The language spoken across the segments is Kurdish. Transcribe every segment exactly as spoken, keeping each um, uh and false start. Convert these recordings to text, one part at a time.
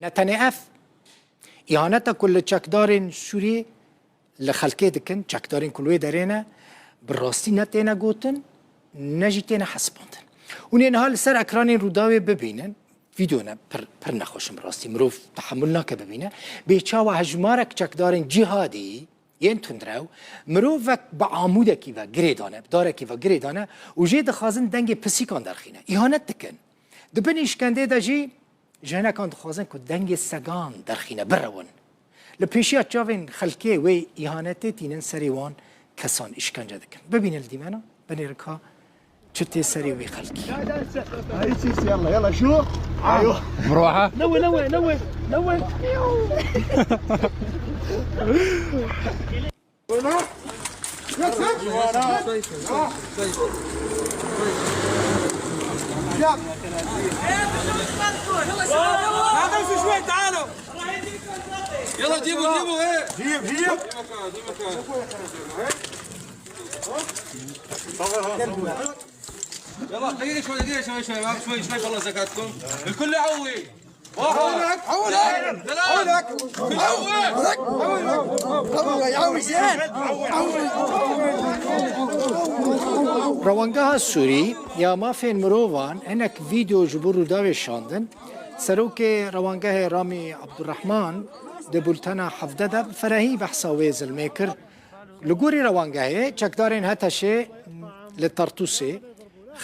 Ne tenê ev, îhaneta ku li çekdarên Sûriyê li xelkê dikin, çekdarên ku li wê derê ne, bi rastî ne têne gotin, ne jî têne hesibandin. Hûn ê niha li ser ekranên Rûdawê bibînin, vîdeo ne, pir, pir nexweş in bi rastî, mirov tehemûl nake bibîne. Bê çawa hejmarek çekdarên cîhadî yên tundrew, mirovek bi amûdekî ve girê dane, bi darekî ve girê dane û jê dixwazin dengê pisîkan derxîne. Îhanet dikin. Di bin îşkendê de jî ji hinekan dixwazin ku dengê segan derxîne, birewin. Li pêşiya çavên xelkê wê îhanetê tînin, serê wan kesan îşkence dikin. Bibînin li dîmena, binêrin ka çi tê serê wê xelkî. هاي سيس، يلا، يلا، شو؟ ايوه. بروحه. نوي، نوي، نوي، نوي. يلا جيبوا، جيبوا، ايه. جيب، جيب. يلا، دقيقة شوي، دقيقة شوي، شوي، شوي، شوي، خلص زكاتكم. الكل يعوي. واحد. حولك، حولك، حولك، حولك، حولك، حولك، يا عوي زين. Rewangeha Sûrî ya Mafên Mirovan hinek vîdeo ji bo Rûdawê şandin. Serokê Rewangehê Ramî Abdurrahman di bultena hevdeh de bi ferehî behsa wê zilmê kir. Li gorî rewangehê, çekdarên HTŞ'ê li Tartûsê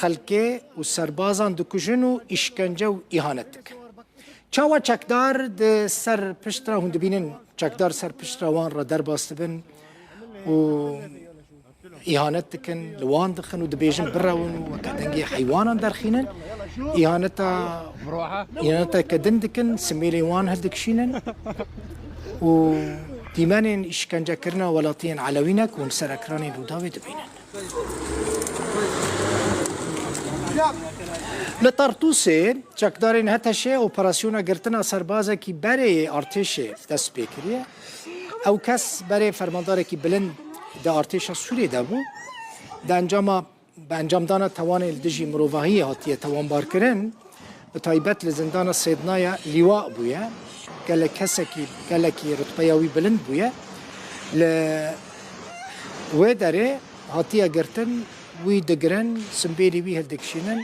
xelkê û serbazan dikujin û îşkence û îhanet dikin. Çawa çekdar di ser pişt re, hûn dibînin, çekdar ser pişt re wan re derbas dibin û îhanet dikin, li wan dixin û dibêjin birewin û weke dengê heywanan derxînin. Îhaneta, îhaneteke din dikin, simêlê wan hildikişînin û dîmenên îşkencekirina welatiyên Elewî ne ku hûn ser ekranên Rûdawê dibînin. Li Tartûsê çekdarên HTŞ'ê operasyona girtina serbazekî berê yê artêşê dest pê kiriye. Ew kes berê fermandarekî bilind di artêşa Sûriyê de bû. Di encama, bi encamdana tawanê li dijî mirovahiyê hatiye tawanbarkirin, bi taybet li zindana Sêdnaya lîwa bûye. Gelek kesekî, gelekî rutbeya wî bilind bûye. Li wê derê hatiye girtin, wî digirin, simbêlî wî hildikişînin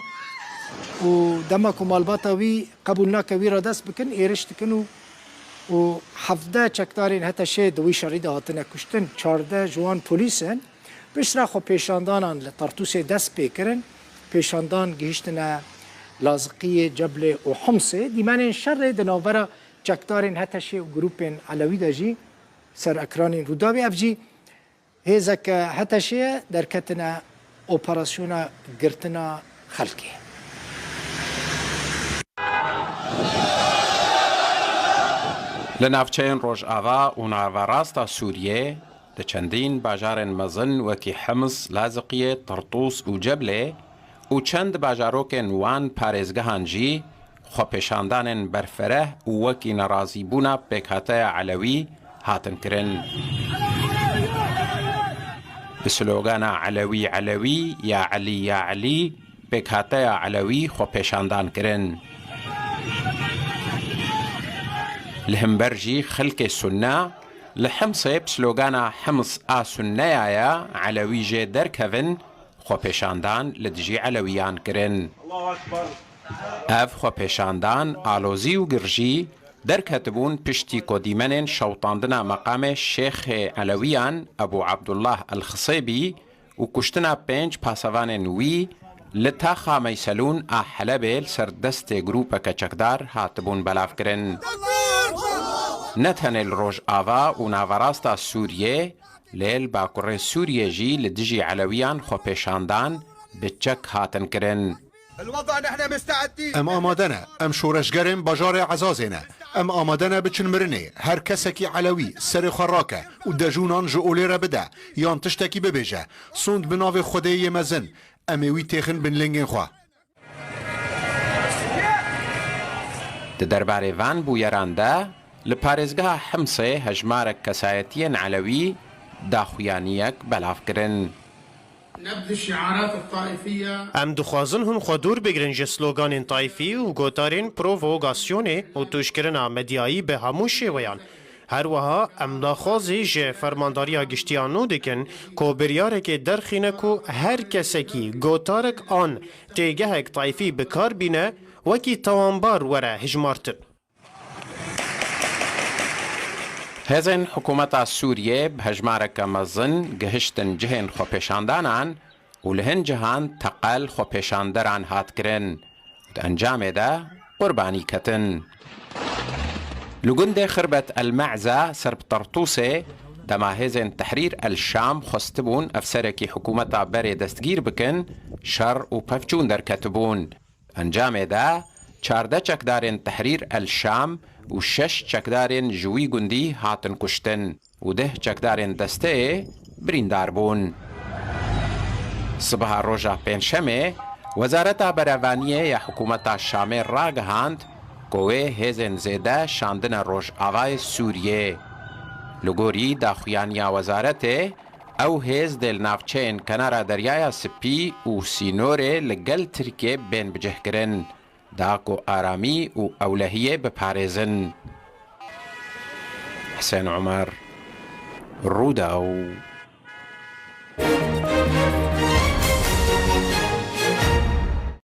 û dema ku malbata wî qebûl nake wî re dest bikin, êriş dikin û û hevdeh çekdarên HTŞ'ê di wî şerî de hatine kuştin, çardeh ji wan polîs in. Piştre xwepêşandanan li Tartûsê dest pê kirin, pêşandan gihiştine Laziqiyê, Ceblê û Himsê. Dîmenên şerê di navbera çekdarên HTŞ'ê û grûpên Elewî de jî ser ekranên Rûdawê. Ev jî hêzeke HTŞ'ê ye, derketine operasyona girtina xelkê. Li navçeyên Rojava û Naverasta Sûriyê, li çendîn bajarên mezin wekî Hims, Laziqiyê, Tirtûs û Ceblê û çend bajarokên wan parêzgehan jî xwepêşandanên berfereh û wekî nerazîbûna pêkhateya Elewî hatin kirin. Bi slogana Elewî Elewî ya Elî ya Elî pêkhateya Elewî xwepêşandan kirin. Li hember jî xelkê Sunne li Himsê bi slogana Hims a Sunneya ye, Elewî jê derkevin, xwepêşandan li dijî Elewiyan kirin. Ev xwepêşandan alozî û girjî derketibûn piştî ku dîmenên şewitandina meqamê Şêxê Elewiyan Ebû Ebdullah El Xisêbî û kuştina pênc pasevanên wî li taxa Meyselûn a Helebê li ser destê grûpeke çekdar hatibûn belavkirin. Ne tenê li Rojava û Naverasta Sûriyê, lê li Bakurê Sûriyê jî li dijî Elewiyan xwepêşandan bi çek hatin kirin. الوضع نحن مستعدين. Em amade ne. Em şoreşgerên bajarê Ezazê ne. Em amade ne biçin mirinê. Her kesekî Elewî serê xwe rake û dejûnan ji olê re bide yan tiştekî bibêje, sond bi navê Xwedê yê mezin, em ê wî têxin bin lingên xwe. Di derbarê van bûyeran de, li parêzgeha Himsê hejmarek kesayetiyên Elewî daxuyaniyek belav kirin. نبذ الشعارات الطائفية. Em dixwazin hûn xwe dûr bigirin ji sloganên taîfî û gotarên provokasyonê û tûjkirina medyayî bi hemû şêweyan. Her wiha em daxwazî ji Fermandariya Giştî ya nû dikin ku biryarekê derxîne ku her kesekî gotarek an têgehek taîfî bi kar bîne, wekî tawanbar were hijmartin. Hêzên hikûmeta Sûriyê bi hejmareke mezin gihiştin cihên xwepêşandanan û li hin cihan teqel xwepêşanderan hat kirin û di encamê de qurbanî ketin. Li gundê Xirbet El Me'za ser bi Tertûsê, dema hêzên Tehrîr El Şam xwestibûn efserekî hikûmeta berê destgîr bikin, şer û pevçûn derketibûn. Encamê de çardeh çekdarên Tehrîr El Şam û şeş çekdarên ji wî gundî hatin kuştin û deh çekdarên desteyê birîndar bûn. Sibeha roja Pêncşemê, Wezareta Berevaniyê ya Hikûmeta Şamê ragihand ku wê hêzên zêde şandine Rojavayê Sûriyê. Li gorî daxuyaniya wezaretê, ew hêz dê li navçeyên kenara Deryaya Spî û sînorê li gel Tirkiyê bên bicihkirin, da ku aramî û ewlehiyê biparêzin. Hisên Omer, Rûdaw.